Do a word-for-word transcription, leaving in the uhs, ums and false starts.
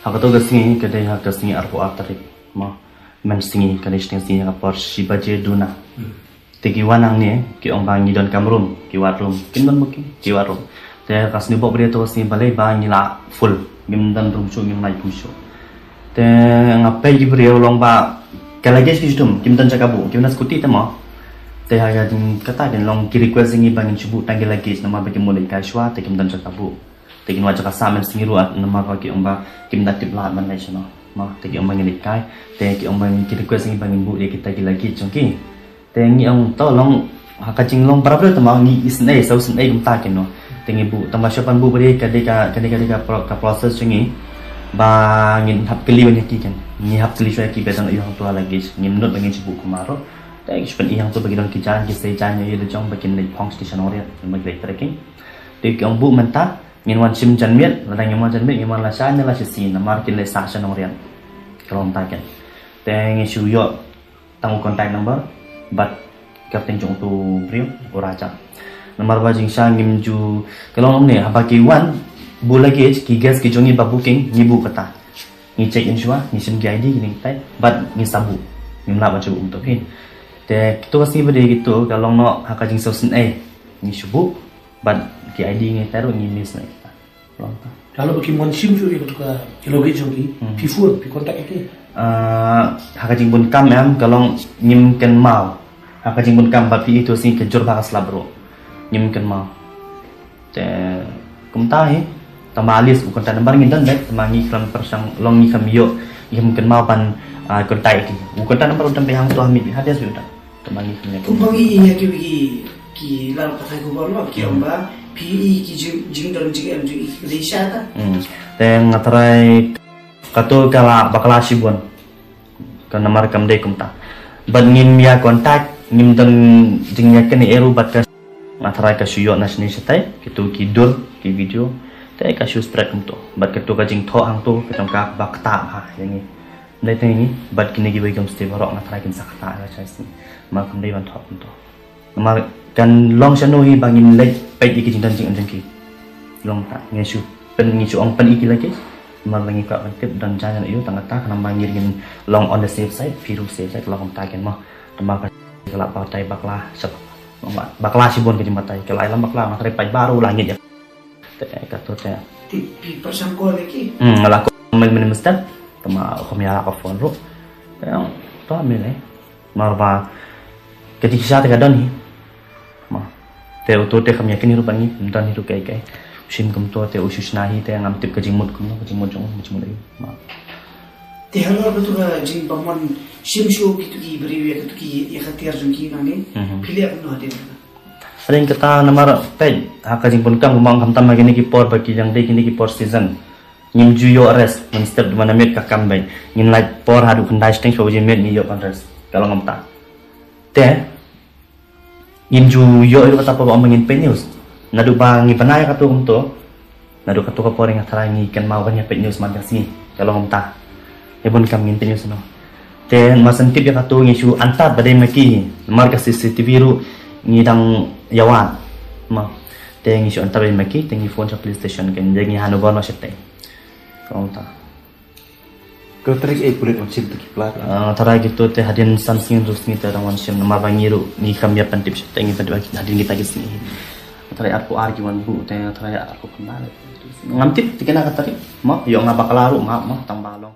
Ha kato ka sngi ka dei ha ka sngi arphew ar tarik. Mo, mynsngi ka dei shiteng sngi ha ka por shi baje duna. Te ki wan hangne ki ong ba ngi don kam room, ki ward room, kim don booking, ki ward room. Te ka sniewbok briew to ka sngi balei ba ngi la full, ngim don room shuh, ngim don room shuh. Te nga peit ki briew long ba ka luggage ki shitom, kim don jaka buh, kim don scooty te mo. Te ha ka jing kata kin long ki request ngi ba ngin shu buh tang ki luggage namar ba kim mut leit kai shuwa te kim don jaka buh. Te kin wad jaka sah mynsngi ruh namar ba ki ong ba kim da tip lad ban leit shano. Mo, te ki ong ba ngin leit kai, te ki ong ba ngin, ki request ngi ba ngin buh ïa kita ki luggage jong ki. Te ngi ong to long ha ka jinglong barabor te mo, ngi isynei, sa isynei kumta kino. Te ngi buh, tang ba shuwa ban buh ba dei ka dei ka, ka dei ka dei ka pro-, ka process jong ngi. Ba ngin hap kylli wan ïa ki kan. Ngi hap kylli shuwa ïa ki ba dang ïoh hangto ha luggage. Ngim nud ba ngin shu buh kumno ruh. Te ngi shu pyni hangto ba ki don ki jaiñ, ki sei jaiñ ïa la jong ba kin leit phong station Nongriat, ba kin leit trekking. Te ki ong buh mynta, ngin wan shim janmiet, lada ngim wan janmiet, ngin wan lashai ne lashisien, namar kin leit sah sha Nongriat. Ka long ta kan. Te ngi shu ïoh tang u contact number bad kyrteng jong uto u briew, u Raja. Namar ba jingshisha ngim ju, ka long ne, haba ki wan buh luggage, ki guest ki jong ngi ba booking, ngi buh kata. Ngi check in shuwa, ngi shim ki I D, ngi tai, bad ngi sa buh. Ngim lah ban shu buh kumto hi. Te kito ka sngi ba dei kito, ka long noh ha ka jingsaw sien ei, ngi shu buh, bad ki I D ngi tai ruh ngi miss na kita. Long ta. Lalo ba kim wan shim shuh ïa kato ka luggage jong ki, Hmm. phi phone, phi contact ïa ki. Ah, ha ka jingbun kam em, ka long ngim kynmaw. Ha ka jingbun kam ba phi ïohi to sngi ka jur ba ka slap ruh. Ngim kynmaw. Te kumta hi. Tang ba at least u contact number ngi don beit, tang ba ngi khlem pyrshang long ngi khlem ïoh, ngi khlem kynmaw ban, ah, contact ïa ki. U contact number u don beit hangto ha mih, ha desk beit u don. Tang ba ngi khlem ïoh. Kumba ngi ïa ki, ki, ki lad pathai khubor mo, ki ong ba phi ïohi ki jing, jingdon jingem jong ki dei shisha ta. Hmm. Te nga tharai kato ka la bakla shibun. Ka namar kam dei kumta. Bad ngim ïa contact, ngim don jingïakynduh ei ruh bad ka, nga tharai ka shu ïoh na shane shatai, kito ki dur, ki video. Te ka shu spread kumto. Bad kato ka jingthoh hangto, ka jong ka ba ktah ha ïa ngi. Ym dei tang ïa ngi, bad kine kiwei ki homestay baroh nga tharai kin sa ktah ha ka jingïaseng. Namar kam dei ban thoh kumto. Namar kan long shano hi ba ngin leit peit ïa ki jingdon jingem jong ki. Long ta, ngi shu pyn, ngi shu ong pyn ïa ki lagi. Namar ba ngi kwah ban tip don jaiñ ïa u tang kata, khnang ba ngi ngin long on the safe side, phi ruh safe side, long kumta kan mo. Tang ba ka la batai bakla, sep. Bakla shibun ka jingbatai, ka la ïalam bakla, nga tharai paidbah ruh la ngeit ïa. Te kato te. Te phi pyrshang call ïa ki? Hmm, nga la call mynne mynstep. Tang ba kham ïa la ka phone ruh. Te to mynne. Namar ba ka jingshisha te ka don hi. Mo. Te uto te kham ïakynduh hi ruh bad ngi, ym don hi ruh kai kai. U shim kumto te u shu shna hi te ngam tip ka jingmut kumno, ka jingmut jong u, ka jingmut aïu. Mo. Te halor kato ka jingbym wan shim shuh kito ki briew ïa kato ki, ïa ka tiar jong ki nangne. Mhm. Phi leh kumno hadien kata? Hadien kata namar peit ha ka jingbun kam kumba ong khamtam ha kine ki por ba ki dang dei kine ki por season. Ngim ju ïoh rest, mynstep da mynmiet ka kam beit. Ngin lait por haduh khyndai shiteng shiphew baje miet ngi ïoh ban rest. Ka long kumta. Te ngim ju ïoh ïoh kata por ba ong ba ngin peit news. Naduh ba ngi bna ïa kato kumto. Naduh kato ka por nga tharai ngi kynmaw ban ïa peit news man ka sngi. Ka long kumta. Ïa bun kam ngin peit news no. Te ma shen tip ïa kato ngi shu antad ba dei ma ki. Namar ka C C T V ruh ngi dang ïa wad. Ma. Te ngi shu antad ba dei ma ki, te ngi phone sha police station kan, te ngi hand over noh shatei. Ka long kumta. Ka tarik ei pulit wan shim to ki pla? Ah, tharai kito te hadien san sngi hynriew sngi te dang wan shim namar ba ngi ruh ngi kham ïa pyntip shatei, ngi pyntip hadien kita ki sngi. Tharai arphew ar ki wan buh te tharai arphew khyndai. Ngam tip te kane ka tarik. Ma, ïoh nga bakla ruh ma, ma tang ba long.